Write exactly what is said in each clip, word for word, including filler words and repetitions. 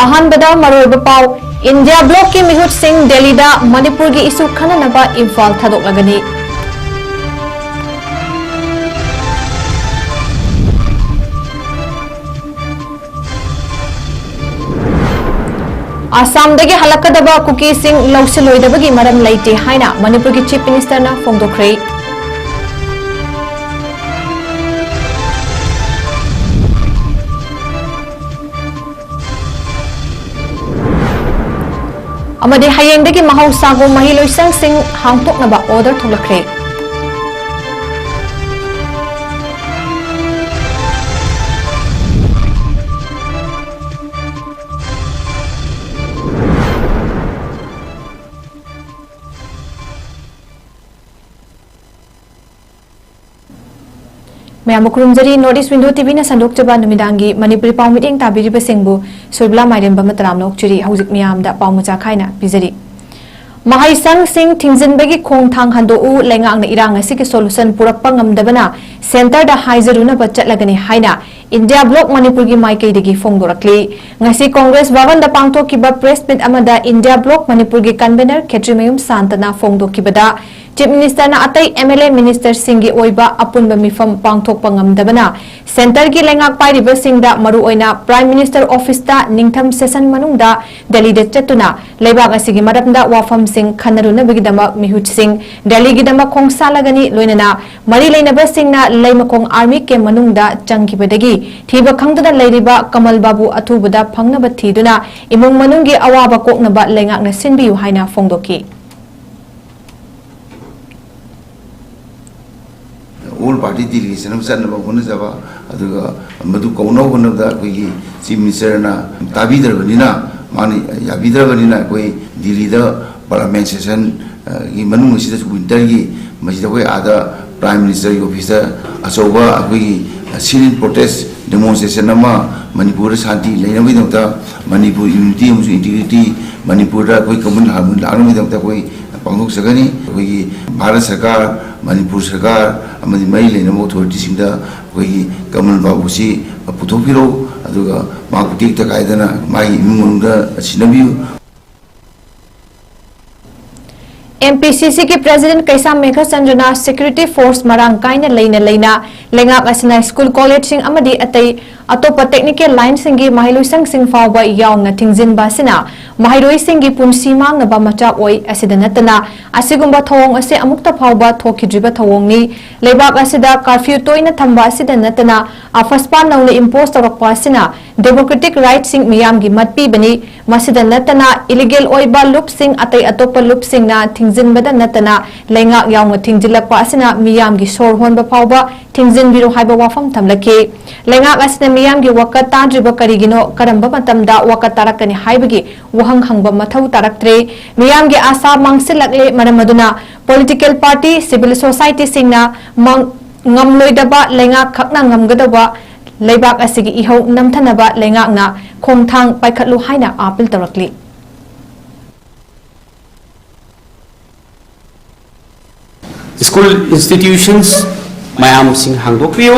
ꯑꯍꯥꯟꯕꯗ ꯃꯔꯨꯑꯣꯏꯕ ꯄꯥꯎ, ꯏꯟꯗꯤꯌꯥ ꯕ꯭ꯂꯣꯛꯀꯤ ꯃꯤꯍꯨꯠꯁꯤꯡ ꯗꯦꯜꯂꯤꯗ ꯃꯅꯤꯄꯨꯔꯒꯤ ꯏꯁꯨ ꯈꯟꯅꯅꯕ ꯏꯝꯐꯥꯜ ꯊꯥꯗꯣꯛꯂꯒꯅꯤ꯫ ꯑꯁꯥꯝꯗꯒꯤ ꯍꯜꯂꯛꯀꯗꯕ ꯀꯨꯀꯤꯁꯤꯡ ꯂꯧꯁꯤꯜꯂꯣꯏꯗꯕꯒꯤ ꯃꯔꯝ ꯂꯩꯇꯦ ꯍꯥꯏꯅ ꯃꯅꯤꯄꯨꯔꯒꯤ ꯆꯤꯐ ꯃꯤꯅꯤꯁꯇꯔꯅ ꯐꯣꯡꯗꯣꯛꯈ꯭ꯔꯦ꯫ ꯑꯃꯗꯤ ꯍꯌꯦꯡꯗꯒꯤ ꯃꯍꯧꯁꯥꯒꯨꯝ ꯃꯍꯩꯂꯣꯏꯁꯪꯁꯤꯡ ꯍꯥꯡꯗꯣꯛꯅꯕ ꯑꯣꯔꯗꯔ ꯊꯣꯛꯂꯛꯈ꯭ꯔꯦ꯫ ꯃꯌꯥꯝꯕꯨ ꯈꯨꯔꯨꯝꯖꯔꯤ꯫ North East Window ꯇꯤꯚꯤꯅ ꯁꯟꯗꯣꯛꯆꯕ ꯅꯨꯃꯤꯗꯥꯡꯒꯤ ꯃꯅꯤꯄꯨꯔꯤ ꯄꯥꯎ ꯃꯤꯠꯌꯦꯡ ꯇꯥꯕꯤꯔꯤꯕꯁꯤꯡꯕꯨ ꯁꯨꯔꯕꯂꯥ ꯃꯥꯏꯔꯦꯝꯕꯝꯅ ꯇꯔꯥꯝꯅ ꯑꯣꯛꯆꯔꯤ꯫ ꯍꯧꯖꯤꯛ ꯃꯤꯌꯥꯝꯗ ꯄꯥꯎ ꯃꯆꯥ ꯈꯥꯏꯅ ꯄꯤꯖꯔꯤ꯫ ꯃꯍꯩꯁꯪꯁꯤꯡ ꯊꯤꯡꯖꯤꯟꯕꯒꯤ ꯈꯣꯡꯊꯥꯡ ꯍꯟꯗꯣꯛꯎ, ꯂꯩꯉꯥꯛꯅ ꯏꯔꯥꯡ ꯑꯁꯤꯒꯤ solution ꯄꯨꯔꯛꯄ ꯉꯝꯗꯕꯅ centreꯗ ꯍꯥꯏꯖꯔꯨꯅꯕ ꯆꯠꯂꯒꯅꯤ ꯍꯥꯏꯅ ꯏꯟꯗꯤꯌꯥ ꯕ꯭ꯂꯣꯛ ꯃꯅꯤꯄꯨꯔꯒꯤ ꯃꯥꯏꯀꯩꯗꯒꯤ ꯐꯣꯡꯗꯣꯔꯛꯂꯤ꯫ ꯉꯁꯤ ꯀꯣꯡꯒ꯭ꯔꯦꯁ ꯚꯕꯟꯗ ꯄꯥꯡꯊꯣꯛꯈꯤꯕ press meet ꯑꯃꯗ ꯏꯟꯗꯤꯌꯥ ꯕ꯭ꯂꯣꯛ ꯃꯅꯤꯄꯨꯔꯒꯤ convener ꯈꯦꯇ꯭ꯔꯤꯃꯌꯨꯝ ꯁꯥꯟꯇꯅ ꯐꯣꯡꯗꯣꯛꯈꯤꯕꯗ, ꯆꯤꯐ ꯃꯤꯅꯤꯁꯇꯔꯅ ꯑꯇꯩ MLA ꯃꯤꯅꯤꯁꯇꯔꯁꯤꯡꯒꯤ ꯑꯣꯏꯕ ꯑꯄꯨꯟꯕ ꯃꯤꯐꯝ ꯄꯥꯡꯊꯣꯛꯄ ꯉꯝꯗꯕꯅ centreꯒꯤ ꯂꯩꯉꯥꯛ ꯄꯥꯏꯔꯤꯕꯁꯤꯡꯗ, ꯃꯔꯨꯑꯣꯏꯅ Prime Minister officeꯇ ꯅꯤꯡꯊꯝ session ꯃꯅꯨꯡꯗ ꯗꯦꯜꯂꯤꯗ ꯆꯠꯇꯨꯅ ꯂꯩꯕꯥꯛ ꯑꯁꯤꯒꯤ ꯃꯔꯝꯗ ꯋꯥꯐꯝꯁꯤꯡ ꯈꯟꯅꯔꯨꯅꯕꯒꯤꯗꯃꯛ ꯃꯤꯍꯨꯠꯁꯤꯡ ꯗꯦꯜꯂꯤꯒꯤꯗꯃꯛ ꯈꯣꯡꯁꯥꯜꯂꯒꯅꯤ꯫ ꯂꯣꯏꯅꯅ ꯃꯔꯤ ꯂꯩꯅꯕꯁꯤꯡꯅ ꯂꯩꯃꯈꯣꯡ army camp ꯃꯅꯨꯡꯗ ꯆꯪꯈꯤꯕꯗꯒꯤ ꯊꯤꯕ ꯈꯪꯗꯅ ꯂꯩꯔꯤꯕ ꯀꯃꯜ ꯕꯥꯕꯨ ꯑꯊꯨꯕꯗ ꯐꯪꯅꯕ ꯊꯤꯗꯨꯅ ꯏꯃꯨꯡ ꯃꯅꯨꯡꯒꯤ ꯑꯋꯥꯕ ꯀꯣꯛꯅꯕ ꯂꯩꯉꯥꯛꯅ ꯁꯤꯟꯕꯤꯌꯨ ꯍꯥꯏꯅ ꯐꯣꯡꯗꯣꯛꯈꯤ꯫ All party delegation ꯑꯃ ꯆꯠꯅꯕ ꯍꯣꯠꯅꯖꯕ, ꯑꯗꯨꯒ ꯃꯗꯨ ꯀꯧꯅꯕ ꯍꯣꯠꯅꯕꯗ ꯑꯩꯈꯣꯏꯒꯤ ꯆꯤꯐ ꯃꯤꯅꯤꯁꯇꯔꯅ ꯇꯥꯕꯤꯗ꯭ꯔꯕꯅꯤꯅ, ꯃꯥꯅ ꯌꯥꯕꯤꯗ꯭ꯔꯕꯅꯤꯅ, ꯑꯩꯈꯣꯏ ꯗꯤꯜꯂꯤꯗ parliament session, ꯑ, ꯒꯤ ꯃꯅꯨꯡ ꯑꯁꯤꯗꯁꯨ winterꯒꯤ ꯃꯁꯤꯗ ꯑꯩꯈꯣꯏ ꯑꯥꯗ Prime Ministerꯒꯤ officeꯇ ꯑꯆꯧꯕ ꯑꯩꯈꯣꯏꯒꯤ sit-in protest demonstration ꯑꯃ ꯃꯅꯤꯄꯨꯔꯗ ꯁꯥꯟꯇꯤ ꯂꯩꯅꯕꯒꯤꯗꯃꯛꯇ, ꯃꯅꯤꯄꯨꯔ unity ꯑꯃꯁꯨꯡ integrity, ꯃꯅꯤꯄꯨꯔꯗ ꯑꯩꯈꯣꯏ common harmony ꯂꯥꯛꯅꯕꯒꯤꯗꯃꯛꯇ ꯑꯩꯈꯣꯏ ꯄꯥꯡꯊꯣꯛꯆꯒꯅꯤ꯫ ꯑꯩꯈꯣꯏꯒꯤ ꯚꯥꯔꯠ ꯁꯔꯀꯥꯔ, ꯃꯅꯤꯄꯨꯔ ꯁꯔꯀꯥꯔ ꯑꯃꯗꯤ ꯃꯔꯤ ꯂꯩꯅꯕ ꯑꯣꯊꯣꯔꯤꯇꯤꯁꯤꯡꯗ ꯑꯩꯈꯣꯏꯒꯤ ꯀꯃꯜ ꯕꯥꯕꯨꯁꯤ ꯄꯨꯊꯣꯛꯄꯤꯔꯛꯎ, ꯑꯗꯨꯒ ꯃꯍꯥꯛꯄꯨ ꯇꯦꯛꯇ ꯀꯥꯏꯗꯅ ꯃꯥꯒꯤ ꯏꯃꯨꯡ ꯃꯅꯨꯡꯗ ꯁꯤꯟꯅꯕꯤꯌꯨ꯫ ꯑꯦꯝ ꯄꯤ ꯁꯤ ꯁꯤꯒꯤ ꯄ꯭ꯔꯦꯁꯤꯗꯦꯟꯠ ꯀꯩꯁꯥꯝ ꯃꯦꯘꯆꯟꯗ꯭ꯔꯅ ꯁꯦꯀ꯭ꯌꯨꯔꯤꯇꯤ ꯐꯣꯔꯁ ꯃꯔꯥꯡ ꯀꯥꯏꯅ ꯂꯩꯅ ꯂꯩꯅ ꯂꯩꯉꯥꯛ ꯑꯁꯤꯅ ꯁ꯭ꯀꯨꯜ, ꯀꯣꯂꯦꯖꯁꯤꯡ ꯑꯃꯗꯤ ꯑꯇꯩ ꯑꯇꯣꯞꯄ ꯇꯦꯛꯅꯤꯀꯦꯜ ꯂꯥꯏꯟꯁꯤꯡꯒꯤ ꯃꯍꯩꯂꯣꯏꯁꯪꯁꯤꯡ ꯐꯥꯎꯕ ꯌꯥꯎꯅ ꯊꯤꯡꯖꯤꯟꯕ ꯑꯁꯤꯅ ꯃꯍꯩꯔꯣꯏꯁꯤꯡꯒꯤ ꯄꯨꯟꯁꯤ ꯃꯥꯡꯅꯕ ꯃꯆꯥꯛ ꯑꯣꯏ꯫ ꯑꯁꯤꯗ ꯅꯠꯇꯅ, ꯑꯁꯤꯒꯨꯝꯕ ꯊꯧꯑꯣꯡ ꯑꯁꯤ ꯑꯃꯨꯛꯇ ꯐꯥꯎꯕ ꯊꯣꯛꯈꯤꯗ꯭ꯔꯤꯕ ꯊꯧꯑꯣꯡꯅꯤ꯫ ꯂꯩꯕꯥꯛ ꯑꯁꯤꯗ ꯀꯥꯔꯐ꯭ꯌꯨ ꯇꯣꯏꯅ ꯊꯝꯕ ꯑꯁꯤꯗ ꯅꯠꯇꯅ, ꯑꯐꯁꯄꯥ ꯅꯧꯅ ꯏꯝꯄꯣꯁ ꯇꯧꯔꯛꯄ ꯑꯁꯤꯅ ꯗꯦꯃꯣꯀ꯭ꯔꯦꯇꯤꯛ ꯔꯥꯏꯠꯁꯤꯡ, ꯃꯤꯌꯥꯝꯒꯤ ꯃꯠ ꯄꯤꯕꯅꯤ꯫ ꯃꯁꯤꯗ ꯅꯠꯇꯅ, ꯏꯂꯤꯒꯦꯜ ꯑꯣꯏꯕ ꯂꯨꯞꯁꯤꯡ, ꯑꯇꯩ ꯑꯇꯣꯞꯄ ꯂꯨꯞꯁꯤꯡꯅ ꯊꯤꯡꯖꯤꯟꯕꯗ ꯅꯠꯇꯅ, ꯂꯩꯉꯥꯛ ꯌꯥꯎꯅ ꯊꯤꯡꯖꯤꯜꯂꯛꯄ ꯑꯁꯤꯅ ꯃꯤꯌꯥꯝꯒꯤ ꯁꯣꯔ ꯍꯣꯟꯕ ꯐꯥꯎꯕ ꯊꯤꯡꯖꯤꯟꯕꯤꯔꯣ ꯍꯥꯏꯕ ꯋꯥꯐꯝ ꯊꯝꯂꯛꯈꯤ꯫ ꯂꯩꯉꯥꯛ ꯑꯁꯤꯅ ꯃꯤꯌꯥꯝꯒꯤ ꯋꯥꯀꯠ ꯇꯥꯗ꯭ꯔꯤꯕ ꯀꯔꯤꯒꯤꯅꯣ, ꯀꯔꯝꯕ ꯃꯇꯝꯗ ꯋꯥꯀꯠ ꯇꯥꯔꯛꯀꯅꯤ ꯍꯥꯏꯕꯒꯤ ꯋꯥꯍꯪ ꯍꯪꯕ ꯃꯊꯧ ꯇꯥꯔꯛꯇ꯭ꯔꯦ꯫ ꯃꯤꯌꯥꯝꯒꯤ ꯑꯥꯁꯥ ꯃꯥꯡꯁꯤꯜꯂꯛꯂꯦ꯫ ꯃꯔꯝ ꯑꯗꯨꯅ, ꯄꯣꯂꯤꯇꯤꯀꯦꯜ ꯄꯥꯔꯇꯤ, ꯁꯤꯚꯤꯜ ꯁꯣꯁꯥꯏꯇꯤꯁꯤꯡꯅ ꯃꯪ-, ꯉꯝꯂꯣꯏꯗꯕ, ꯂꯩꯉꯥꯛ ꯈꯛꯅ ꯉꯝꯒꯗꯧꯕ, ꯂꯩꯕꯥꯛ ꯑꯁꯤꯒꯤ ꯏꯍꯧ ꯅꯝꯊꯅꯕ ꯂꯩꯉꯥꯛꯅ ꯈꯣꯡꯊꯥꯡ ꯄꯥꯏꯈꯠꯂꯨ ꯍꯥꯏꯅ ꯑꯥꯄꯤꯜ ꯇꯧꯔꯛꯂꯤ꯫ ꯁ꯭ꯀꯨꯜ, ꯏꯟꯁꯇꯤꯇ꯭ꯌꯨꯁꯟꯁ ꯃꯌꯥꯝꯁꯤꯡ ꯍꯥꯡꯗꯣꯛꯄꯤꯌꯨ,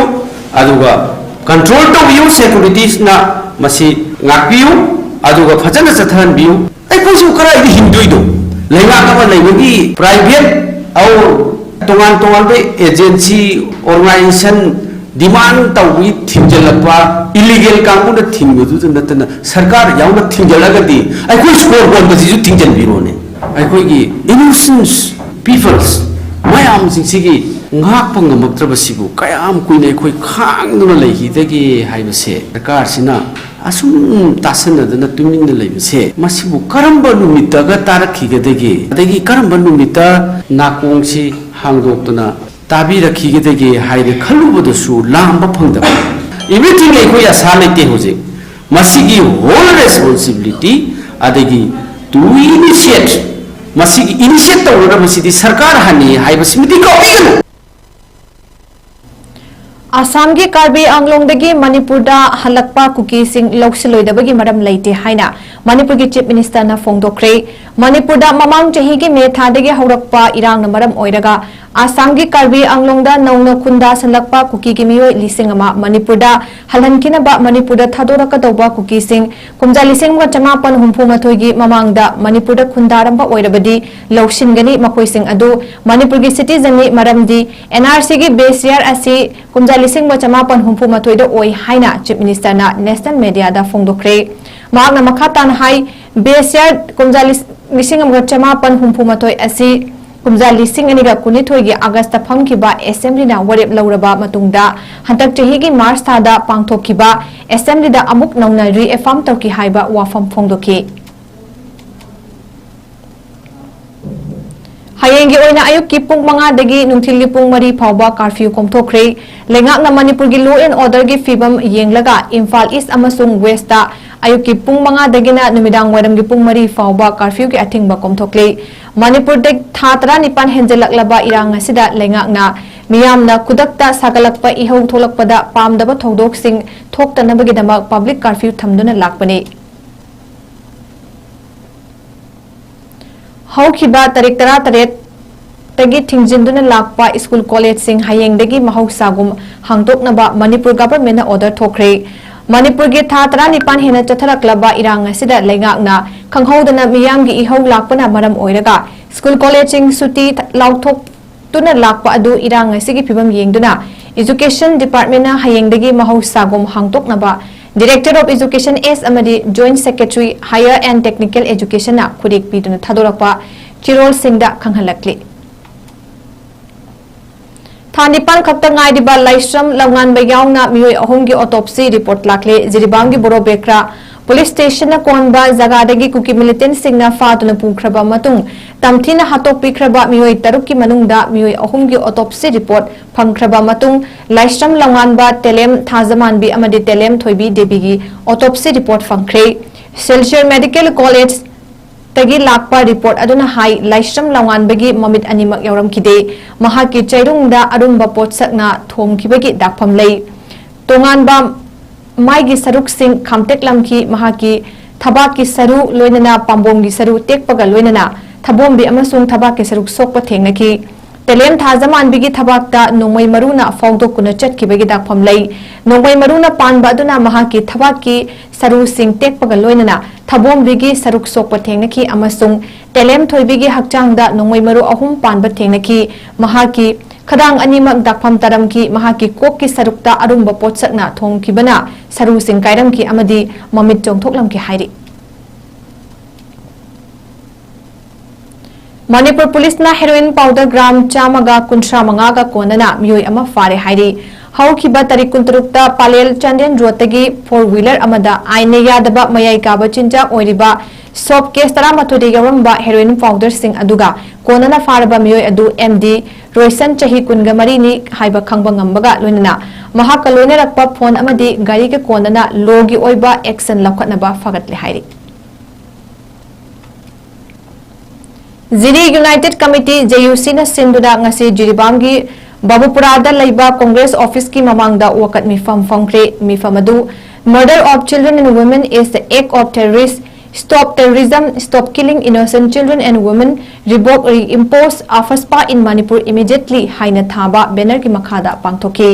ꯑꯗꯨꯒ ꯀꯟꯇ꯭ꯔꯣꯜ ꯇꯧꯕꯤꯌꯨ, ꯁꯦꯀ꯭ꯌꯨꯔꯤꯇꯤꯁꯅ ꯃꯁꯤ ꯉꯥꯛꯄꯤꯌꯨ, ꯑꯗꯨꯒ ꯐꯖꯅ ꯆꯠꯊꯍꯟꯕꯤꯌꯨ꯫ ꯑꯩꯈꯣꯏꯁꯨ ꯀꯗꯥꯏꯗ ꯍꯤꯡꯗꯣꯏꯅꯣ? ꯂꯩꯉꯥꯛ ꯑꯃ ꯂꯩꯕꯒꯤ ꯄ꯭ꯔꯥꯏꯚꯦꯠ ꯑꯧ ꯇꯣꯉꯥꯟ ꯇꯣꯉꯥꯟꯕ ꯑꯦꯖꯦꯟꯁꯤ, ꯑꯣꯔꯒꯅꯥꯏꯖꯦꯁꯟ ꯗꯤꯃꯥꯟ ꯇꯧꯕꯒꯤ ꯊꯤꯡꯖꯤꯜꯂꯛꯄ, ꯏꯂꯤꯒꯦꯜ ꯀꯥꯡꯕꯨꯅ ꯊꯤꯡꯕꯗꯨꯗ ꯅꯠꯇꯅ ꯁꯔꯀꯥꯔ ꯌꯥꯎꯅ ꯊꯤꯡꯖꯤꯜꯂꯒꯗꯤ ꯑꯩꯈꯣꯏ ꯁꯣꯔ ꯍꯣꯟꯕꯁꯤꯁꯨ ꯊꯤꯡꯖꯤꯟꯕꯤꯔꯣꯅꯦ꯫ ꯑꯩꯈꯣꯏꯒꯤ ꯏꯅꯣꯁꯦꯟꯁ ꯄꯤꯄꯜꯁ ꯃꯌꯥꯝꯁꯤꯡꯁꯤꯒꯤ ꯉꯥꯛꯄ ꯉꯝꯃꯛꯇ꯭ꯔꯕꯁꯤꯕꯨ ꯀꯌꯥꯝ ꯀꯨꯏꯅ ꯑꯩꯈꯣꯏ ꯈꯥꯡꯗꯨꯅ ꯂꯩꯈꯤꯗꯒꯦ ꯍꯥꯏꯕꯁꯦ ꯁꯔꯀꯥꯔꯁꯤꯅ ꯑꯁꯨꯝ ꯇꯥꯁꯟꯅꯗꯅ ꯇꯨꯃꯤꯟꯅ ꯂꯩꯕꯁꯦ, ꯃꯁꯤꯕꯨ ꯀꯔꯝꯕ ꯅꯨꯃꯤꯠꯇꯒ ꯇꯥꯔꯛꯈꯤꯒꯗꯒꯦ? ꯑꯗꯒꯤ ꯀꯔꯝꯕ ꯅꯨꯃꯤꯠꯇ ꯅꯥꯀꯣꯡꯁꯤ ꯍꯥꯡꯗꯣꯛꯇꯅ ꯇꯥꯕꯤꯔꯛꯈꯤꯒꯗꯒꯦ ꯍꯥꯏꯅ ꯈꯜꯂꯨꯕꯗꯁꯨ ꯂꯥꯝꯕ ꯐꯪꯗꯕ꯫ Everything ꯑꯩꯈꯣꯏ ꯑꯁꯥ ꯂꯩꯇꯦ ꯍꯧꯖꯤꯛ꯫ ꯃꯁꯤꯒꯤ whole responsibility ꯑꯗꯒꯤ to initiate, ꯃꯁꯤꯒꯤ initiate ꯇꯧꯒꯗꯕꯁꯤꯗꯤ ꯁꯔꯀꯥꯔ ꯍꯥꯟꯅꯤ ꯍꯥꯏꯕꯁꯤꯃꯗꯤ ꯀꯥꯎꯕꯤꯒꯅꯨ꯫ ꯑꯁꯥꯝꯒꯤ ꯀꯥꯔꯕꯤ ꯑꯪꯂꯣꯡꯗꯒꯤ ꯃꯅꯤꯄꯨꯔꯗ ꯍꯜꯂꯛꯄ ꯀꯨꯀꯤꯁꯤꯡ ꯂꯧꯁꯤꯜꯂꯣꯏꯗꯕꯒꯤ ꯃꯔꯝ ꯂꯩꯇꯦ ꯍꯥꯏꯅ ꯃꯅꯤꯄꯨꯔꯒꯤ ꯆꯤꯐ ꯃꯤꯅꯤꯁꯇꯔꯅ ꯐꯣꯡꯗꯣꯛꯈ꯭ꯔꯦ꯫ ꯃꯅꯤꯄꯨꯔꯗ ꯃꯃꯥꯡ ꯆꯍꯤꯒꯤ ꯃꯦ ꯊꯥꯗꯒꯤ ꯍꯧꯔꯛꯄ ꯏꯔꯥꯡꯅ ꯃꯔꯝ ꯑꯣꯏꯔꯒ ꯑꯁꯥꯝꯒꯤ ꯀꯥꯔꯕꯤ ꯑꯪꯂꯣꯡꯗ ꯅꯧꯅ ꯈꯨꯟꯗꯥꯁꯜꯂꯛꯄ ꯀꯨꯀꯤꯒꯤ ꯃꯤꯑꯣꯏ ꯂꯤꯁꯤꯡ ꯑꯃ ꯃꯅꯤꯄꯨꯔꯗ ꯍꯜꯍꯟꯈꯤꯅꯕ ꯃꯅꯤꯄꯨꯔꯗ ꯊꯥꯗꯣꯔꯛꯀꯗꯧꯕ ꯀꯨꯀꯤꯁꯤꯡ ꯀꯨꯝꯖꯥ ꯂꯤꯁꯤꯡ ꯑꯃꯒ ꯆꯃꯥꯄꯟ ꯍꯨꯝꯐꯨ ꯃꯥꯊꯣꯏꯒꯤ ꯃꯃꯥꯡꯗ ꯃꯅꯤꯄꯨꯔꯗ ꯈꯨꯟꯗꯥꯔꯝꯕ ꯑꯣꯏꯔꯕꯗꯤ ꯂꯧꯁꯤꯟꯒꯅꯤ꯫ ꯃꯈꯣꯏꯁꯤꯡ ꯑꯗꯨ ꯃꯅꯤꯄꯨꯔꯒꯤ ꯁꯤꯇꯤꯖꯟꯅꯤ, ꯃꯔꯝꯗꯤ ꯑꯦꯟ ꯑꯥꯔ ꯁꯤꯒꯤ ꯕꯦꯁ ꯌꯔ ꯑꯁꯤ ꯀꯨꯝꯖꯥ ꯂꯤꯁꯤꯡ ꯑꯃꯒ ꯆꯃꯥꯄꯟ ꯍꯨꯝꯐꯨ ꯃꯥꯊꯣꯏꯗ ꯑꯣꯏ ꯍꯥꯏꯅ ꯆꯤꯐ ꯃꯤꯅꯤꯁꯇꯔꯅ ꯅꯦꯁꯅꯦꯜ ꯃꯦꯗꯤꯌꯥꯗ ꯐꯣꯡꯗꯣꯛꯈ꯭ꯔꯦ꯫ ꯃꯍꯥꯛꯅ ꯃꯈꯥ ꯇꯥꯅ ꯍꯥꯏ, ꯕꯦꯁ ꯌꯔ ꯀꯨꯝꯖꯥ ꯂꯤꯁꯤꯡ ꯑꯃꯒ ꯆꯃꯥꯄꯟ ꯍꯨꯝꯐꯨ ꯃꯥꯊꯣꯏ ꯑꯁꯤ ꯀꯨꯝꯖꯥ ꯂꯤꯁꯤꯡ ꯑꯅꯤꯒ ꯀꯨꯟꯅꯤꯊꯣꯏꯒꯤ ꯑꯥꯒꯁꯇ ꯐꯝꯈꯤꯕ ꯑꯦꯁꯦꯝꯕ꯭ꯂꯤꯅ ꯋꯥꯔꯦꯞ ꯂꯧꯔꯕ ꯃꯇꯨꯡꯗ ꯍꯟꯗꯛ ꯆꯍꯤꯒꯤ ꯃꯥꯔꯆ ꯊꯥꯗ ꯄꯥꯡꯊꯣꯛꯈꯤꯕ ꯑꯦꯁꯦꯝꯕ꯭ꯂꯤꯗ ꯑꯃꯨꯛ ꯅꯧꯅ ꯔꯤꯑꯦꯐꯥꯔꯝ ꯇꯧꯈꯤ ꯍꯥꯏꯕ ꯋꯥꯐꯝ ꯐꯣꯡꯗꯣꯛꯈꯤ꯫ ꯍꯌꯦꯡꯒꯤ ꯑꯣꯏꯅ ꯑꯌꯨꯛꯀꯤ ꯄꯨꯡ ꯃꯉꯥꯗꯒꯤ ꯅꯨꯡꯊꯤꯜꯒꯤ ꯄꯨꯡ ꯃꯔꯤ ꯐꯥꯎꯕ ꯀꯥꯔꯐ꯭ꯌꯨ ꯀꯣꯝꯊꯣꯛꯈ꯭ꯔꯦ꯫ ꯂꯩꯉꯥꯛꯅ ꯃꯅꯤꯄꯨꯔꯒꯤ law and orderꯒꯤ ꯐꯤꯕꯝ ꯌꯦꯡꯂꯒ ꯏꯝꯐꯥꯜ ꯏꯁ ꯑꯃꯁꯨꯡ ꯋꯦꯁꯇ ꯑꯌꯨꯛꯀꯤ ꯄꯨꯡ ꯃꯉꯥꯗꯒꯤꯅ ꯅꯨꯃꯤꯗꯥꯡ ꯋꯥꯏꯔꯝꯒꯤ ꯄꯨꯡ ꯃꯔꯤ ꯐꯥꯎꯕ ꯀꯥꯔꯐ꯭ꯌꯨꯒꯤ ꯑꯊꯤꯡꯕ ꯀꯣꯝꯊꯣꯛꯂꯤ꯫ ꯃꯅꯤꯄꯨꯔꯗ ꯊꯥ ꯇꯔꯥꯅꯤꯄꯥꯟ ꯍꯦꯟꯖꯜꯂꯛꯂꯕ ꯏꯔꯥꯡ ꯑꯁꯤꯗ ꯂꯩꯉꯥꯛꯅ ꯃꯤꯌꯥꯝꯅ ꯈꯨꯗꯛꯇ ꯁꯥꯒꯠꯂꯛꯄ ꯏꯍꯧ ꯊꯣꯛꯂꯛꯄꯗ ꯄꯥꯝꯗꯕ ꯊꯧꯗꯣꯛꯁꯤꯡ ꯊꯣꯛꯇꯅꯕꯒꯤꯗꯃꯛ ꯄꯕ꯭ꯂꯤꯛ ꯀꯥꯔꯐ꯭ꯌꯨ ꯊꯝꯗꯨꯅ ꯂꯥꯛꯄꯅꯤ꯫ ꯍꯧꯈꯤꯕ ꯇꯥꯔꯤꯛ ꯇꯔꯥꯇꯔꯦꯠꯇꯒꯤ ꯊꯤꯡꯖꯤꯟꯗꯨꯅ ꯂꯥꯛꯄ ꯁ꯭ꯀꯨꯜ ꯀꯣꯂꯦꯖꯁꯤꯡ ꯍꯌꯦꯡꯗꯒꯤ ꯃꯍꯧꯁꯥꯒꯨꯝ ꯍꯥꯡꯗꯣꯛꯅꯕ ꯃꯅꯤꯄꯨꯔ ꯒꯚꯔꯟꯃꯦꯟꯠꯅ ꯑꯣꯔꯗꯔ ꯊꯣꯛꯈ꯭ꯔꯦ꯫ ꯃꯅꯤꯄꯨꯔꯒꯤ ꯊꯥ ꯇꯔꯥꯅꯤꯄꯥꯟ ꯍꯦꯟꯅ ꯆꯠꯊꯔꯛꯂꯕ ꯏꯔꯥꯡ ꯑꯁꯤꯗ ꯂꯩꯉꯥꯛꯅ ꯈꯪꯍꯧꯗꯅ ꯃꯤꯌꯥꯝꯒꯤ ꯏꯍꯧ ꯂꯥꯛꯄꯅ ꯃꯔꯝ ꯑꯣꯏꯔꯒ ꯁ꯭ꯀꯨꯜ ꯀꯣꯂꯦꯖꯁꯤꯡ ꯁꯨꯇꯤ ꯂꯥꯎꯊꯣꯛ ꯇꯨꯅ ꯂꯥꯛꯄ ꯑꯗꯨ ꯏꯔꯥꯡ ꯑꯁꯤꯒꯤ ꯐꯤꯕꯝ ꯌꯦꯡꯗꯨꯅ ꯏꯖꯨꯀꯦꯁꯟ ꯗꯤꯄꯥꯔꯠꯃꯦꯟꯠꯅ ꯍꯌꯦꯡꯗꯒꯤ ꯃꯍꯧꯁꯥꯒꯨꯝ ꯍꯥꯡꯗꯣꯛꯅꯕ Director of Education S ꯑꯃꯗꯤ Joint Secretary Higher and Technical Educationꯅ ꯈꯨꯔꯦꯛ ꯄꯤꯗꯨꯅ ꯊꯥꯗꯣꯔꯛꯄ ꯆꯦꯔꯣꯜꯁꯤꯡꯗ ꯈꯪꯍꯜꯂꯛꯂꯤ꯫ ꯊꯥ ꯅꯤꯄꯥꯟ ꯈꯛꯇ ꯉꯥꯏꯔꯤꯕ ꯂꯥꯏꯁ꯭ꯔꯝ ꯂꯧꯉꯥꯟꯕ ꯌꯥꯎꯅ ꯃꯤꯑꯣꯏ ꯑꯍꯨꯝꯒꯤ autopsy report ꯂꯥꯛꯂꯦ꯫ ꯖꯤꯔꯤꯕꯥꯝꯒꯤ ꯕꯣꯔꯣꯕꯦꯀ꯭ꯔꯥ ꯄꯨꯂꯤꯁ ꯁ꯭ꯇꯦꯁꯟꯅ ꯀꯣꯟꯕ ꯖꯒꯥꯗꯒꯤ ꯀꯨꯀꯤ ꯃꯤꯂꯤꯇꯦꯟꯠꯁꯤꯡꯅ ꯐꯥꯗꯨꯅ ꯄꯨꯈ꯭ꯔꯕ ꯃꯇꯨꯡ ꯇꯝꯊꯤꯅ ꯍꯥꯠꯇꯣꯛꯄꯤꯈ꯭ꯔꯕ ꯃꯤꯑꯣꯏ ꯇꯔꯨꯛꯀꯤ ꯃꯅꯨꯡꯗ ꯃꯤꯑꯣꯏ ꯑꯍꯨꯝꯒꯤ autopsy report ꯐꯪꯈ꯭ꯔꯕ ꯃꯇꯨꯡ ꯂꯥꯏꯁ꯭ꯔꯝ ꯂꯧꯉꯥꯟꯕ, ꯇꯦꯂꯦꯝ ꯊꯥꯖꯃꯥꯟꯕꯤ ꯑꯃꯗꯤ ꯇꯦꯂꯦꯝ ꯊꯣꯏꯕꯤ ꯗꯦꯕꯤꯒꯤ autopsy report ꯐꯪꯈ꯭ꯔꯦ꯫ ꯁꯤꯜꯆꯔ ꯃꯦꯗꯤꯀꯦꯜ ꯀꯣꯂꯦꯖ ꯗꯒꯤ ꯂꯥꯛꯄ ꯔꯤꯄꯣꯔꯠ ꯑꯗꯨꯅ ꯍꯥꯏ, ꯂꯥꯏꯁ꯭ꯔꯝ ꯂꯋꯥꯟꯕꯒꯤ ꯃꯃꯤꯠ ꯑꯅꯤꯃꯛ ꯌꯥꯎꯔꯝꯈꯤꯗꯦ꯫ ꯃꯍꯥꯛꯀꯤ ꯆꯩꯔꯨꯡꯗ ꯑꯔꯨꯝꯕ ꯄꯣꯠꯁꯛꯅ ꯊꯣꯝꯈꯤꯕꯒꯤ ꯗꯥꯛꯐꯝ ꯂꯩ꯫ ꯇꯣꯉꯥꯟꯕ ꯃꯥꯏꯒꯤ ꯁꯔꯨꯛꯁꯤꯡ ꯈꯥꯝꯇꯦꯛꯂꯝꯈꯤ꯫ ꯃꯍꯥꯛꯀꯤ ꯊꯕꯥꯛꯀꯤ ꯁꯔꯨ, ꯂꯣꯏꯅꯅ ꯄꯥꯝꯕꯣꯝꯒꯤ ꯁꯔꯨ ꯇꯦꯛꯄꯒ ꯂꯣꯏꯅꯅ ꯊꯕꯣꯝꯕꯤ ꯑꯃꯁꯨꯡ ꯊꯕꯥꯛꯀꯤ ꯁꯔꯨꯛ ꯁꯣꯛꯄ ꯊꯦꯡꯅꯈꯤ꯫ ꯇꯦꯂꯦꯝ ꯊꯥꯖꯃꯥꯟꯕꯤꯒꯤ ꯊꯕꯥꯛꯇ ꯅꯣꯡꯃꯩ ꯃꯔꯨꯅ ꯐꯥꯎꯗꯣꯛꯇꯨꯅ ꯆꯠꯈꯤꯕꯒꯤ ꯗꯥꯛꯐꯝ ꯂꯩ꯫ ꯅꯣꯡꯃꯩ ꯃꯔꯨꯅ ꯄꯥꯟꯕ ꯑꯗꯨꯅ ꯃꯍꯥꯛꯀꯤ ꯊꯕꯥꯛꯀꯤ ꯁꯔꯨꯁꯤꯡ ꯇꯦꯛꯄꯒ ꯂꯣꯏꯅꯅ ꯊꯕꯣꯝꯕꯤꯒꯤ ꯁꯔꯨꯛ ꯁꯣꯛꯄ ꯊꯦꯡꯅꯈꯤ ꯑꯃꯁꯨꯡ ꯇꯦꯂꯦꯝ ꯊꯣꯏꯕꯤꯒꯤ ꯍꯛꯆꯥꯡꯗ ꯅꯣꯡꯃꯩ ꯃꯔꯨ ꯑꯍꯨꯝ ꯄꯥꯟꯕ ꯊꯦꯡꯅꯈꯤ꯫ ꯃꯍꯥꯛꯀꯤ ꯈꯗꯥꯡ ꯑꯅꯤꯃꯛ ꯗꯥꯛꯐꯝ ꯇꯥꯔꯝꯈꯤ꯫ ꯃꯍꯥꯛꯀꯤ ꯀꯣꯛꯀꯤ ꯁꯔꯨꯛꯇ ꯑꯔꯨꯝꯕ ꯄꯣꯠꯁꯛꯅ ꯊꯣꯝꯈꯤꯕꯅ ꯁꯔꯨꯁꯤꯡ ꯀꯥꯏꯔꯝꯈꯤ ꯑꯃꯗꯤ ꯃꯃꯤꯠ ꯆꯣꯡꯊꯣꯛꯂꯝꯈꯤ ꯍꯥꯏꯔꯤ꯫ ꯃꯅꯤꯄꯨꯔ ꯄꯨꯂꯤꯁꯅ ꯍꯦꯔꯣꯏꯟ ꯄꯥꯎꯗꯔ ꯒ꯭ꯔꯥꯝ ꯆꯥꯝꯃꯒ ꯀꯨꯟꯊ꯭ꯔꯥ ꯃꯉꯥꯒ ꯀꯣꯟꯅꯅ ꯃꯤꯑꯣꯏ ꯑꯃ ꯐꯥꯔꯦ ꯍꯥꯏꯔꯤ꯫ ꯍꯧꯈꯤꯕ ꯇꯥꯔꯤꯛ ꯀꯨꯟꯇꯔꯨꯛꯇ ꯄꯥꯂꯦꯜ ꯆꯥꯟꯗꯦꯜ ꯔꯣꯗꯇꯒꯤ ꯐꯣꯔ ꯋꯤꯂꯔ ꯑꯃꯗ ꯑꯥꯏꯟꯅ ꯌꯥꯗꯕ ꯃꯌꯥꯏ ꯀꯥꯕ ꯆꯤꯟꯖꯥꯛ ꯑꯣꯏꯔꯤꯕ ꯁꯣꯞ ꯀꯦꯁ ꯇꯔꯥꯃꯥꯊꯣꯏꯗ ꯌꯥꯎꯔꯝꯕ ꯍꯦꯔꯣꯏꯟ ꯄꯥꯎꯗꯔꯁꯤꯡ ꯑꯗꯨꯒ ꯀꯣꯟꯅꯅ ꯐꯥꯔꯕ ꯃꯤꯑꯣꯏ ꯑꯗꯨ ꯑꯦꯝ ꯗꯤ ꯔꯣꯏꯁꯟ, ꯆꯍꯤ ꯀꯨꯟꯒ ꯃꯔꯤꯅꯤ ꯍꯥꯏꯕ ꯈꯪꯕ ꯉꯝꯕꯒ ꯂꯣꯏꯅꯅ ꯃꯍꯥꯛꯀ ꯂꯣꯏꯅꯔꯛꯄ ꯐꯣꯟ ꯑꯃꯗꯤ ꯒꯥꯔꯤꯒ ꯀꯣꯟꯅꯅ ꯂꯣꯒꯤ ꯑꯣꯏꯕ ꯑꯦꯛꯁꯟ ꯂꯧꯈꯠꯅꯕ ꯐꯒꯠꯂꯦ ꯍꯥꯏꯔꯤ꯫ ꯖꯤꯔꯤ ꯌꯨꯅꯥꯏꯇꯦꯗ ꯀꯃꯤꯇꯤ, ꯖꯦ ꯌꯨ ꯁꯤꯅ ꯁꯤꯟꯗꯨꯅ ꯉꯁꯤ ꯖꯤꯔꯤꯕꯥꯝꯒꯤ ꯕꯥꯕꯨꯄꯨꯔꯥꯗ ꯂꯩꯕ ꯀꯣꯡꯒ꯭ꯔꯦꯁ ꯑꯣꯐꯤꯁꯀꯤ ꯃꯃꯥꯡꯗ ꯋꯥꯀꯠ ꯃꯤꯐꯝ ꯐꯝꯈ꯭ꯔꯦ꯫ ꯃꯤꯐꯝ ꯑꯗꯨ Murder of Children and Women is the Act of Terrorist, Stop Terrorism, Stop Killing Innocent Children and Women, Revoke Reimpose AFSPA in Manipur Immediately ꯍꯥꯏꯅ ꯊꯥꯕ ꯕꯦꯅꯔꯒꯤ ꯃꯈꯥꯗ ꯄꯥꯡꯊꯣꯛꯈꯤ꯫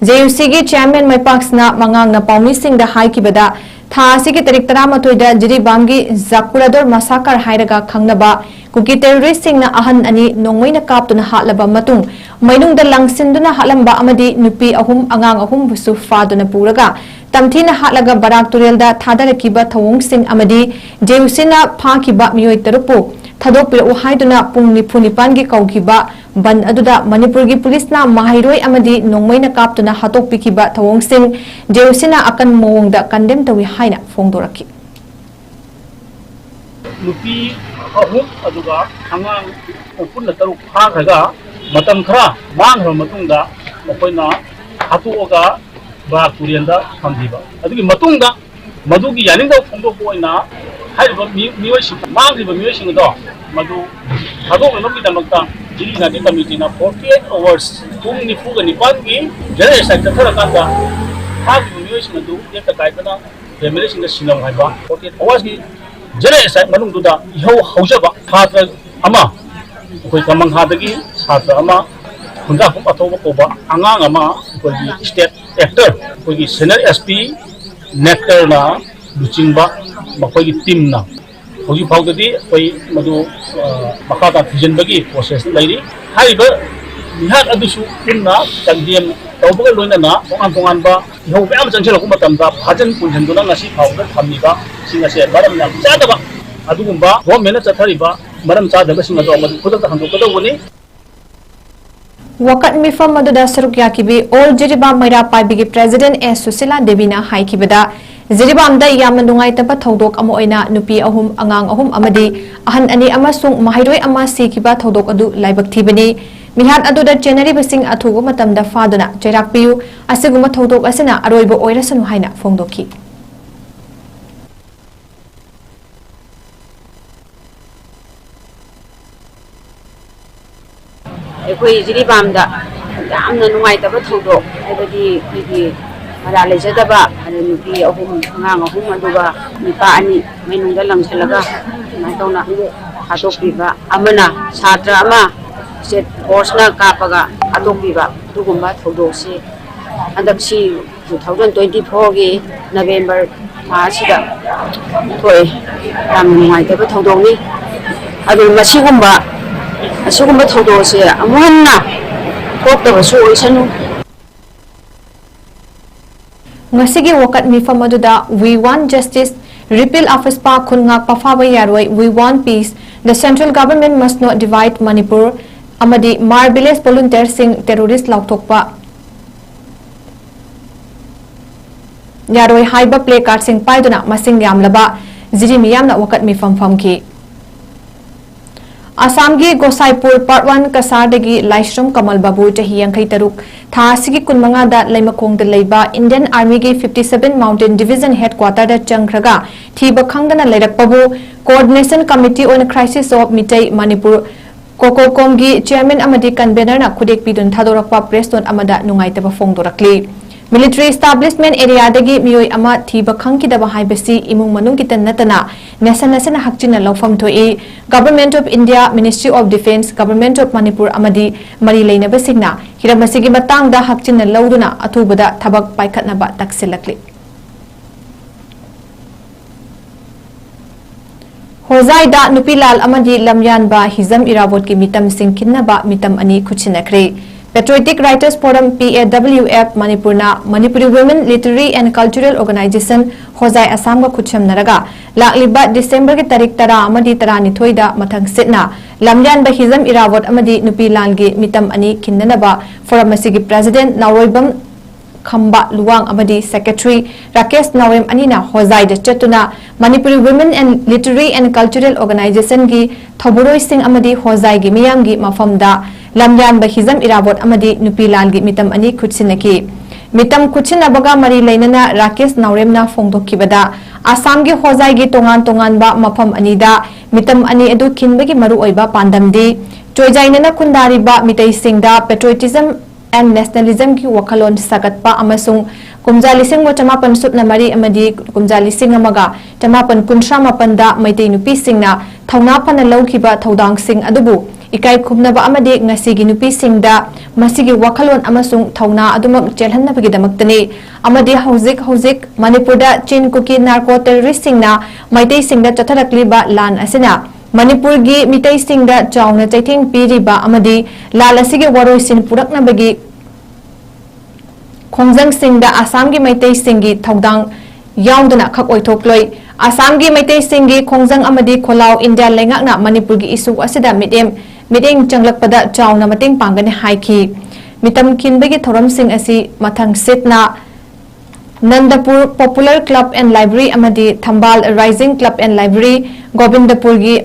ꯖꯦ ꯌꯨ ꯁꯤꯒꯤ ꯆꯤꯌꯥꯔꯃꯦꯟ ꯃꯥꯏꯄꯥꯛꯁꯅ ꯃꯉꯥꯡꯅ ꯄꯥꯎꯃꯤꯁꯤꯡꯗ ꯍꯥꯏꯈꯤꯕꯗ, ꯊꯥ ꯑꯁꯤꯒꯤ ꯇꯥꯔꯤꯛ ꯇꯔꯥꯃꯥꯊꯣꯏꯗ ꯖꯤꯔꯤꯕꯥꯝꯒꯤ ꯖꯥꯀꯨꯔꯥꯗꯣꯔ ꯃꯁꯥꯀꯔ ꯍꯥꯏꯔꯒ ꯈꯪꯅꯕ ꯀꯨꯀꯤ ꯇꯦꯔꯣꯔꯤꯁꯁꯤꯡꯅ ꯑꯍꯟ ꯑꯅꯤ ꯅꯣꯡꯃꯩꯅ ꯀꯥꯞꯇꯨꯅ ꯍꯥꯠꯂꯕ ꯃꯇꯨꯡ, ꯃꯩꯅꯨꯡꯗ ꯂꯪꯁꯤꯟꯗꯨꯅ ꯍꯥꯠꯂꯝꯕ ꯑꯃꯗꯤ ꯅꯨꯄꯤ ꯑꯍꯨꯝ, ꯑꯉꯥꯡ ꯑꯍꯨꯝꯕꯨꯁꯨ ꯐꯥꯗꯨꯅ ꯄꯨꯔꯒ ꯇꯝꯊꯤꯅ ꯍꯥꯠꯂꯒ ꯕꯔꯥꯛ ꯇꯨꯔꯦꯜꯗ ꯊꯥꯗꯔꯛꯈꯤꯕ ꯊꯧꯑꯣꯡꯁꯤꯡ ꯑꯃꯗꯤ ꯖꯦ ꯌꯨ ꯁꯤꯅ ꯐꯥꯈꯤꯕ ꯃꯤꯑꯣꯏ ꯇꯔꯨꯛꯄꯨ ꯊꯥꯗꯣꯛꯄꯤꯔꯛꯎ ꯍꯥꯏꯗꯨꯅ ꯄꯨꯡ ꯅꯤꯐꯨ ꯅꯤꯄꯥꯟꯒꯤ ꯀꯧꯈꯤꯕ ꯕꯟ ꯑꯗꯨꯗ ꯃꯅꯤꯄꯨꯔꯒꯤ ꯄꯨꯂꯤꯁꯅ ꯃꯍꯩꯔꯣꯏ ꯑꯃꯗꯤ ꯅꯣꯡꯃꯩꯅ ꯀꯥꯞꯇꯨꯅ ꯍꯥꯠꯇꯣꯛꯄꯤꯈꯤꯕ ꯊꯧꯑꯣꯡꯁꯤꯡ ꯖꯦ ꯌꯨ ꯁꯤꯅ ꯑꯀꯟꯕ ꯃꯑꯣꯡꯗ ꯀꯟꯗꯦꯝ ꯇꯧꯏ ꯍꯥꯏꯅ ꯐꯣꯡꯗꯣꯔꯛꯈꯤ꯫ ꯅꯨꯄꯤ ꯑꯍꯨꯝ ꯑꯗꯨꯒ ꯑꯉꯥꯡ ꯄꯨꯟꯅ ꯇꯔꯨꯛ ꯐꯥꯈ꯭ꯔꯒ, ꯃꯇꯝ ꯈꯔ ꯃꯥꯡꯈ꯭ꯔꯕ ꯃꯇꯨꯡꯗ ꯃꯈꯣꯏꯅ ꯍꯥꯠꯇꯣꯛꯑꯒ ꯕꯔꯥꯛ ꯇꯨꯔꯦꯜꯗ ꯊꯝꯈꯤꯕ꯫ ꯑꯗꯨꯒꯤ ꯃꯇꯨꯡꯗ ꯃꯗꯨꯒꯤ ꯌꯥꯅꯤꯡꯗꯕ ꯐꯣꯡꯗꯣꯛꯄ ꯑꯣꯏꯅ ꯍꯥꯏꯔꯤꯕ ꯃꯤ-, ꯃꯤꯑꯣꯏꯁꯤꯡ, ꯃꯥꯡꯈ꯭ꯔꯤꯕ ꯃꯤꯑꯣꯏꯁꯤꯡ ꯑꯗꯣ ꯃꯗꯨ ꯊꯥꯗꯣꯛꯅꯅꯕꯒꯤꯗꯃꯛꯇ ꯖꯤꯔꯤ ꯅꯥꯏꯇꯤ ꯀꯃꯤꯇꯤꯅ forty eight hours, ꯄꯨꯡ ꯅꯤꯐꯨꯒ ꯅꯤꯄꯥꯟꯒꯤ ꯖꯦꯅꯔꯦꯜ ꯁ꯭ꯇ꯭ꯔꯥꯏꯛ ꯆꯠꯊꯔꯀꯥꯟꯗ ꯐꯥꯈꯤꯕ ꯃꯤꯑꯣꯏꯁꯤꯡ ꯑꯗꯨ ꯇꯦꯛꯇ ꯀꯥꯏꯗꯅ ꯐꯦꯃꯤꯂꯤꯁꯤꯡꯗ ꯁꯤꯟꯅꯧ ꯍꯥꯏꯕ forty eight hours ꯀꯤ ꯖꯦꯅꯔꯦꯜ ꯁ꯭ꯇ꯭ꯔꯥꯏꯛ ꯃꯅꯨꯡꯗꯨꯗ ꯏꯍꯧ ꯍꯧꯖꯕ ꯁꯥꯇ꯭ꯔ ꯑꯃ, ꯑꯩꯈꯣꯏ ꯀꯃꯪꯍꯥꯗꯒꯤ ꯁꯥꯇ꯭ꯔ ꯑꯃ, ꯈꯨꯟꯗ꯭ꯔꯥꯛꯄꯝ ꯑꯊꯧꯕ ꯀꯧꯕ ꯑꯉꯥꯡ ꯑꯃ, ꯑꯩꯈꯣꯏꯒꯤ ꯁ꯭ꯇꯦꯠ ꯑꯦꯛꯇꯔ, ꯑꯩꯈꯣꯏꯒꯤ ꯁꯦꯅꯤꯌꯔ ꯑꯦꯁ ꯄꯤ ꯅꯦꯛꯇꯔꯅ ꯂꯨꯆꯤꯡꯕ ꯃꯈꯣꯏꯒꯤ ꯇꯤꯝꯅ ꯍꯧꯖꯤꯛ ꯐꯥꯎꯗꯗꯤ ꯑꯩꯈꯣꯏ ꯃꯗꯨ, ꯑ, ꯃꯈꯥ ꯇꯥꯅ ꯊꯤꯖꯤꯟꯕꯒꯤ ꯄ꯭ꯔꯣꯁꯦꯁꯇ ꯂꯩꯔꯤ꯫ ꯍꯥꯏꯔꯤꯕ ꯃꯤꯍꯥꯠ ꯑꯗꯨꯁꯨ ꯄꯨꯟꯅ ꯀꯟꯗꯦꯝ ꯇꯧꯕꯒ ꯂꯣꯏꯅꯅ ꯇꯣꯉꯥꯟ ꯇꯣꯉꯥꯟꯕ ꯏꯍꯧ ꯃꯌꯥꯝ ꯆꯪꯁꯤꯜꯂꯛꯄ ꯃꯇꯝꯗ ꯐꯥꯖꯤꯟ ꯄꯨꯟꯁꯤꯟꯗꯨꯅ ꯉꯁꯤ ꯐꯥꯎꯕꯗ ꯊꯝꯃꯤꯕꯁꯤꯡ ꯑꯁꯦ ꯃꯔꯝ ꯌꯥꯝ ꯆꯥꯗꯕ, ꯑꯗꯨꯒꯨꯝꯕ ꯒꯣꯔꯃꯦꯟꯅ ꯆꯠꯊꯔꯤꯕ ꯃꯔꯝ ꯆꯥꯗꯕꯁꯤꯡ ꯑꯗꯣ ꯃꯗꯨ ꯈꯨꯗꯛꯇ ꯍꯟꯗꯣꯛꯀꯗꯧꯕꯅꯤ꯫ ꯋꯥꯀꯠ ꯃꯤꯐꯝ ꯑꯗꯨꯗ ꯁꯔꯨꯛ ꯌꯥꯈꯤꯕꯤ ꯑꯣꯜ ꯖꯤꯔꯤꯕꯥꯝ ꯃꯩꯔꯥ ꯄꯥꯏꯕꯤꯒꯤ ꯄ꯭ꯔꯦꯁꯤꯗꯦꯟꯠ ꯑꯦꯁ ꯁꯨꯁꯤꯂꯥ ꯗꯦꯕꯤꯅ ꯍꯥꯏꯈꯤꯕꯗ, ꯖꯤꯔꯤꯕꯥꯝꯗ ꯌꯥꯝꯅ ꯅꯨꯡꯉꯥꯏꯇꯕ ꯊꯧꯗꯣꯛ ꯑꯃ ꯑꯣꯏꯅ ꯅꯨꯄꯤ ꯑꯍꯨꯝ, ꯑꯉꯥꯡ ꯑꯍꯨꯝ ꯑꯃꯗꯤ ꯑꯍꯟ ꯑꯅꯤ ꯑꯃꯁꯨꯡ ꯃꯍꯩꯔꯣꯏ ꯑꯃ ꯁꯤꯈꯤꯕ ꯊꯧꯗꯣꯛ ꯑꯗꯨ ꯂꯥꯏꯕꯛ ꯊꯤꯕꯅꯤ꯫ ꯃꯤꯍꯥꯠ ꯑꯗꯨꯗ ꯆꯦꯟꯅꯔꯤꯕꯁꯤꯡ ꯑꯊꯨꯕ ꯃꯇꯝꯗ ꯐꯥꯗꯨꯅ ꯆꯩꯔꯥꯛ ꯄꯤꯌꯨ꯫ ꯑꯁꯤꯒꯨꯝꯕ ꯊꯧꯗꯣꯛ ꯑꯁꯤꯅ ꯑꯔꯣꯏꯕ ꯑꯣꯏꯔꯁꯅꯨ ꯍꯥꯏꯅ ꯐꯣꯡꯗꯣꯛꯈꯤ꯫ ꯑꯩꯈꯣꯏ ꯖꯤꯔꯤꯕꯥꯝꯗ ꯌꯥꯝꯅ ꯅꯨꯡꯉꯥꯏꯇꯕ ꯊꯧꯗꯣꯛ, ꯍꯥꯏꯕꯗꯤ ꯑꯩꯈꯣꯏꯒꯤ ꯃꯔꯥꯜ ꯂꯩꯖꯗꯕ, ꯑꯗꯩ ꯅꯨꯄꯤ ꯑꯍꯨꯝ, ꯑꯉꯥꯡ ꯑꯍꯨꯝ, ꯑꯗꯨꯒ ꯅꯨꯄꯥ ꯑꯅꯤ ꯃꯩꯅꯨꯡꯗ ꯂꯪꯁꯤꯜꯂꯒ ꯑꯗꯨꯃꯥꯏꯅ ꯇꯧꯅ ꯍꯥꯠꯇꯣꯛꯄꯤꯕ, ꯑꯃꯅ ꯁꯥꯇ꯭ꯔ ꯑꯃ ꯁ꯭ꯇꯦꯠ ꯐꯣꯔꯁꯅ ꯀꯥꯞꯄꯒ ꯍꯥꯠꯇꯣꯛꯄꯤꯕ, ꯑꯗꯨꯒꯨꯝꯕ ꯊꯧꯗꯣꯛꯁꯤ ꯍꯟꯗꯛꯁꯤ two thousand twenty fourꯒꯤ ꯅꯕꯦꯝꯕꯔ ꯊꯥ ꯑꯁꯤꯗ ꯊꯣꯛꯑꯦ꯫ ꯌꯥꯝꯅ ꯅꯨꯡꯉꯥꯏꯇꯕ ꯊꯧꯗꯣꯛꯅꯤ꯫ ꯑꯗꯨ ꯃꯁꯤꯒꯨꯝꯕ, ꯑꯁꯤꯒꯨꯝꯕ ꯊꯧꯗꯣꯛ ꯑꯁꯦ ꯑꯃꯨꯛ ꯍꯟꯅ ꯊꯣꯛꯇꯕꯁꯨ ꯑꯣꯏꯁꯅꯨ꯫ ꯉꯁꯤꯒꯤ ꯋꯥꯀꯠ ꯃꯤꯐꯝ ꯑꯗꯨꯗ We Want Justice, Repeal ꯑꯐꯤꯁꯄꯥ ꯈꯨꯟ ꯉꯥꯛꯄ ꯐꯥꯕ ꯌꯥꯔꯣꯏ, We Want Peace, The Central Government Must Not Divide Manipur ꯑꯃꯗꯤ ꯃꯥꯔ ꯚꯤꯂꯦꯖ ꯚꯣꯂꯨꯟꯇꯤꯌꯔꯁꯤꯡ ꯇꯦꯔꯣꯔꯤꯁ ꯂꯥꯎꯊꯣꯛꯄ ꯌꯥꯔꯣꯏ ꯍꯥꯏꯕ ꯄ꯭ꯂꯦ ꯀꯥꯔꯗꯁꯤꯡ ꯄꯥꯏꯗꯨꯅ ꯃꯁꯤꯡ ꯌꯥꯝꯂꯕ ꯖꯤꯔꯤ ꯃꯤꯌꯥꯝꯅ ꯋꯥꯀꯠ ꯃꯤꯐꯝ ꯐꯝꯈꯤ꯫ ꯑꯁꯥꯝꯒꯤ ꯒꯣꯁꯥꯏꯄꯨꯔ Part One ꯀꯁꯥꯔꯗꯒꯤ ꯂꯥꯏꯁ꯭ꯔꯝ ꯀꯃꯜ ꯕꯥꯕꯨ, ꯆꯍꯤ ꯌꯥꯡꯈꯩ ꯇꯔꯨꯛ, ꯊꯥ ꯑꯁꯤꯒꯤ ꯀꯨꯟ ꯃꯉꯥꯗ ꯂꯩꯃꯈꯣꯡꯗ ꯂꯩꯕ Indian Armyꯒꯤ fifty seven Mountain Division Headquarterꯗ ꯆꯪꯈ꯭ꯔꯒ ꯊꯤꯕ ꯈꯪꯗꯅ ꯂꯩꯔꯛꯄꯕꯨ Coordination Committee on Crisis of Meitei Manipur, COCOCOMꯒꯤ Chairman ꯑꯃꯗꯤ Convenorꯅ ꯈꯨꯗꯦꯛ ꯄꯤꯗꯨꯅ ꯊꯥꯗꯣꯔꯛꯄ press note ꯑꯃꯗ ꯅꯨꯡꯉꯥꯏꯇꯕ ꯐꯣꯡꯗꯣꯔꯛꯂꯤ꯫ Military Establishment Areaꯗꯒꯤ ꯃꯤꯑꯣꯏ ꯑꯃ ꯊꯤꯕ ꯈꯪꯈꯤꯗꯕ ꯍꯥꯏꯕꯁꯤ ꯏꯃꯨꯡ ꯃꯅꯨꯡꯒꯤꯇ ꯅꯠꯇꯅ ꯅꯦꯁꯟ ꯑꯁꯤꯅ ꯍꯛꯆꯤꯟꯅ ꯂꯧꯐꯝ ꯊꯣꯛꯏ꯫ Government of India, Ministry of Defence, Government of Manipur ꯑꯃꯗꯤ ꯃꯔꯤ ꯂꯩꯅꯕꯁꯤꯡꯅ ꯍꯤꯔꯝ ꯑꯁꯤꯒꯤ ꯃꯇꯥꯡꯗ ꯍꯛꯆꯤꯟꯅ ꯂꯧꯗꯨꯅ ꯑꯊꯨꯕꯗ ꯊꯕꯛ ꯄꯥꯏꯈꯠꯅꯕ ꯇꯛꯁꯤꯜꯂꯛꯂꯤ꯫ ꯍꯣꯖꯥꯏꯗ ꯅꯨꯄꯤ ꯂꯥꯜ ꯑꯃꯗꯤ ꯂꯝꯌꯥꯟꯕ ꯍꯤꯖꯝ ꯏꯔꯥꯕꯣꯠꯀꯤ ꯃꯤꯇꯝꯁꯤꯡ ꯈꯤꯟꯅꯕ ꯃꯤꯇꯝ ꯑꯅꯤ ꯈꯨꯠꯁꯤꯟꯅꯈ꯭ꯔꯦ꯫ Patriotic Writers Forum, P A W F, ꯃꯅꯤꯄꯨꯔꯅ Manipuri Women Literary and Cultural Organization, ꯍꯣꯖꯥꯏ ꯑꯁꯥꯝꯒ ꯈꯨꯠꯁꯝꯅꯔꯒ ꯂꯥꯛꯂꯤꯕ ꯗꯤꯁꯦꯝꯕꯔꯒꯤ ꯇꯥꯔꯤꯛ ꯇꯔꯥ ꯑꯃꯗꯤ ꯇꯔꯥꯅꯤꯊꯣꯏꯗ ꯃꯊꯪꯁꯤꯠꯅ ꯂꯝꯌꯥꯟꯕ ꯍꯤꯖꯝ ꯏꯔꯥꯕꯣꯠ ꯑꯃꯗꯤ ꯅꯨꯄꯤ ꯂꯥꯜꯒꯤ ꯃꯤꯇꯝ ꯑꯅꯤ ꯈꯤꯟꯅꯅꯕ forum ꯑꯁꯤꯒꯤ president ꯅꯥꯎꯔꯣꯏꯕꯝ ꯈꯝꯕ ꯂꯨꯋꯥꯡ ꯑꯃꯗꯤ secretary ꯔꯥꯀꯦꯁ ꯅꯥꯎꯔꯦꯝ ꯑꯅꯤꯅ ꯍꯣꯖꯥꯏꯗ ꯆꯠꯇꯨꯅ Manipuri Women and Literary and Cultural Organizationꯒꯤ ꯊꯧꯕꯨꯔꯣꯏꯁꯤꯡ ꯑꯃꯗꯤ ꯍꯣꯖꯥꯏꯒꯤ ꯃꯤꯌꯥꯝꯒꯤ ꯃꯐꯝꯗ ꯂꯝꯌꯥꯟꯕ ꯍꯤꯖꯝ ꯏꯔꯥꯕꯣꯠ ꯑꯃꯗꯤ ꯅꯨꯄꯤ ꯂꯥꯜꯒꯤ ꯃꯤꯇꯝ ꯑꯅꯤ ꯈꯨꯠꯁꯤꯟꯅꯈꯤ꯫ ꯃꯤꯇꯝ ꯈꯨꯠꯁꯤꯟꯅꯕꯒ ꯃꯔꯤ ꯂꯩꯅꯅ ꯔꯥꯀꯦꯁ ꯅꯥꯎꯔꯦꯝꯅ ꯐꯣꯡꯗꯣꯛꯈꯤꯕꯗ, ꯑꯁꯥꯝꯒꯤ ꯍꯣꯖꯥꯏꯒꯤ ꯇꯣꯉꯥꯟ ꯇꯣꯉꯥꯟꯕ ꯃꯐꯝ ꯑꯅꯤꯗ ꯃꯤꯇꯝ ꯑꯅꯤ ꯑꯗꯨ ꯈꯤꯟꯕꯒꯤ ꯃꯔꯨꯑꯣꯏꯕ ꯄꯥꯟꯗꯝꯗꯤ ꯆꯣꯏꯖꯥꯏꯅꯅ ꯈꯨꯟꯗꯥꯔꯤꯕ ꯃꯤꯇꯩꯁꯤꯡꯗ patriotism and nationalismꯒꯤ ꯋꯥꯈꯜꯂꯣꯟ ꯁꯥꯒꯠꯄ ꯑꯃꯁꯨꯡ ꯀꯨꯝꯖꯥ ꯂꯤꯁꯤꯡ ꯑꯃ ꯆꯃꯥꯄꯟ ꯁꯨꯞꯅ ꯃꯔꯤ ꯑꯃꯗꯤ ꯀꯨꯝꯖꯥ ꯂꯤꯁꯤꯡ ꯑꯃꯒ ꯆꯃꯥꯄꯟ ꯀꯨꯟꯊ꯭ꯔꯥ ꯃꯥꯄꯟꯗ ꯃꯩꯇꯩ ꯅꯨꯄꯤꯁꯤꯡꯅ ꯊꯧꯅꯥ ꯐꯅ ꯂꯧꯈꯤꯕ ꯊꯧꯗꯥꯡꯁꯤꯡ ꯑꯗꯨꯕꯨ ꯏꯀꯥꯏ ꯈꯨꯝꯅꯕ ꯑꯃꯗꯤ ꯉꯁꯤꯒꯤ ꯅꯨꯄꯤꯁꯤꯡꯗ ꯃꯁꯤꯒꯤ ꯋꯥꯈꯜꯂꯣꯟ ꯑꯃꯁꯨꯡ ꯊꯧꯅꯥ ꯑꯗꯨꯃꯛ ꯆꯦꯜꯍꯟꯅꯕꯒꯤꯗꯃꯛꯇꯅꯤ꯫ ꯑꯃꯗꯤ ꯍꯧꯖꯤꯛ ꯍꯧꯖꯤꯛ ꯃꯅꯤꯄꯨꯔꯗ ꯆꯤꯟ ꯀꯨꯀꯤ narco terroristꯁꯤꯡꯅ ꯃꯩꯇꯩꯁꯤꯡꯗ ꯆꯠꯊꯔꯛꯂꯤꯕ ꯂꯥꯟ ꯑꯁꯤꯅ ꯃꯅꯤꯄꯨꯔꯒꯤ ꯃꯤꯇꯩꯁꯤꯡꯗ ꯆꯥꯎꯅ ꯆꯩꯊꯦꯡ ꯄꯤꯔꯤꯕ ꯑꯃꯗꯤ ꯂꯥꯟ ꯑꯁꯤꯒꯤ ꯋꯥꯔꯣꯏꯁꯤꯟ ꯄꯨꯔꯛꯅꯕꯒꯤ ꯈꯣꯡꯖꯪꯁꯤꯡꯗ ꯑꯁꯥꯝꯒꯤ ꯃꯩꯇꯩꯁꯤꯡꯒꯤ ꯊꯧꯗꯥꯡ ꯌꯥꯎꯗꯅ ꯈꯛ ꯑꯣꯏꯊꯣꯛꯂꯣꯏ꯫ ꯑꯁꯥꯝꯒꯤ ꯃꯩꯇꯩꯁꯤꯡꯒꯤ ꯈꯣꯡꯖꯪ ꯑꯃꯗꯤ ꯈꯣꯜꯂꯥꯎ ꯏꯟꯗꯤꯌꯥ ꯂꯩꯉꯥꯛꯅ ꯃꯅꯤꯄꯨꯔꯒꯤ issue ꯑꯁꯤꯗ ꯃꯤꯠꯌꯦꯡ, ꯃꯤꯠꯌꯦꯡ ꯆꯪꯂꯛꯄꯗ ꯆꯥꯎꯅ ꯃꯇꯦꯡ ꯄꯥꯡꯒꯅꯤ ꯍꯥꯏꯈꯤ꯫ ꯃꯤꯇꯝ ꯈꯤꯟꯕꯒꯤ ꯊꯧꯔꯝꯁꯤꯡ ꯑꯁꯤ ꯃꯊꯪ ꯁꯤꯠꯅ ꯅꯟꯗꯄꯨꯔ Popular Club and Library ꯑꯃꯗꯤ ꯊꯝꯕꯥꯜ Rising Club and Library, ꯒꯣꯕꯤꯟꯗꯄꯨꯔꯒꯤ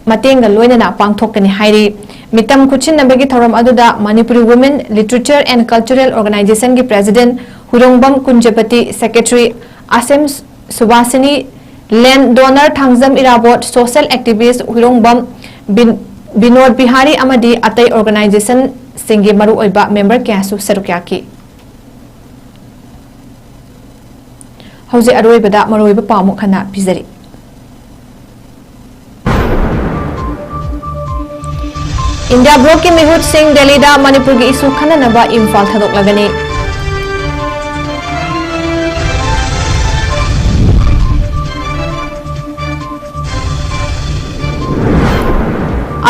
ꯃꯇꯦꯡꯒ ꯂꯣꯏꯅꯅ ꯄꯥꯡꯊꯣꯛꯀꯅꯤ ꯍꯥꯏꯔꯤ꯫ ꯃꯤꯇꯝ ꯈꯨꯠꯁꯤꯟꯅꯕꯒꯤ ꯊꯧꯔꯝ ꯑꯗꯨꯗ Manipuri Women Literature and Cultural Organization ꯒꯤ President ꯍꯨꯏꯔꯣꯡꯕꯝ ꯀꯨꯟꯖꯄꯇꯤ, Secretary ꯑꯁꯦꯝ ꯁꯨꯕꯥꯁꯤꯅꯤ, Land Donor Thangjam ꯏꯔꯥꯕꯣꯠ, Social Activist ꯍꯨꯏꯔꯣꯡꯕꯝ ꯕꯤꯟ-, ꯕꯤꯅꯣꯗ ꯕꯤꯍꯥꯔꯤ ꯑꯃꯗꯤ ꯑꯇꯩ organization ꯁꯤꯡꯒꯤ ꯃꯔꯨꯑꯣꯏꯕ member ꯀꯌꯥꯁꯨ ꯁꯔꯨꯛ ꯌꯥꯈꯤ꯫ ꯍꯧꯖꯤꯛ ꯑꯔꯣꯏꯕꯗ ꯃꯔꯨꯑꯣꯏꯕ ꯄꯥꯎ ꯑꯃꯨꯛ ꯍꯟꯅ ꯄꯤꯖꯔꯤ꯫ ꯏꯟꯗꯤꯌꯥ ꯕ꯭ꯂꯣꯛꯀꯤ ꯃꯤꯍꯨꯠꯁꯤꯡ ꯗꯦꯜꯂꯤꯗ ꯃꯅꯤꯄꯨꯔꯒꯤ ꯏꯁꯨ ꯈꯟꯅꯅꯕ ꯏꯝꯐꯥꯜ ꯊꯥꯗꯣꯛꯂꯒꯅꯤ꯫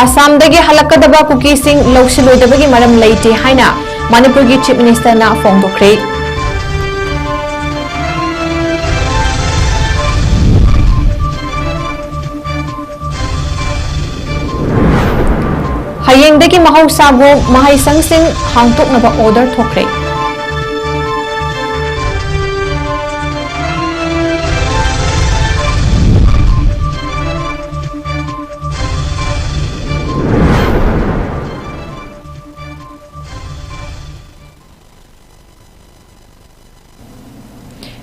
ꯑꯁꯥꯝꯗꯒꯤ ꯍꯜꯂꯛꯀꯗꯕ ꯀꯨꯀꯤꯁꯤꯡ ꯂꯧꯁꯤꯜꯂꯣꯏꯗꯕꯒꯤ ꯃꯔꯝ ꯂꯩꯇꯦ ꯍꯥꯏꯅ ꯃꯅꯤꯄꯨꯔꯒꯤ Chief Minister ꯅ ꯐꯣꯡꯗꯣꯛꯈ꯭ꯔꯦ꯫ ꯍꯌꯦꯡꯗꯒꯤ ꯃꯍꯧꯁꯥꯒꯨꯝ ꯃꯍꯩꯁꯪꯁꯤꯡ ꯍꯥꯡꯗꯣꯛꯅꯕ order ꯊꯣꯛꯈ꯭ꯔꯦ꯫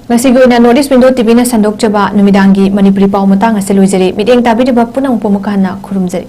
ꯉꯁꯤꯒꯤ ꯑꯣꯏꯅ North East Window TV ꯅ ꯁꯟꯗꯣꯛꯆꯕ ꯅꯨꯃꯤꯗꯥꯡꯒꯤ ꯃꯅꯤꯄꯨꯔꯤ ꯄꯥꯎ ꯃꯇꯥꯡ ꯑꯁꯤ ꯂꯣꯏꯖꯔꯦ꯫ ꯃꯤꯠꯌꯦꯡ ꯇꯥꯕꯤꯔꯤꯕ ꯄꯨꯝꯅꯃꯛꯄꯨ ꯑꯃꯨꯛꯀ ꯍꯟꯅ ꯈꯨꯔꯨꯝꯖꯔꯤ꯫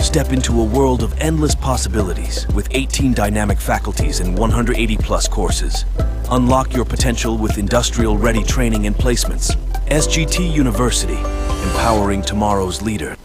Step into a world of endless possibilities with eighteen dynamic faculties and one hundred eighty plus courses. Unlock your potential with industrial ready training and placements. S G T University, empowering tomorrow's leader.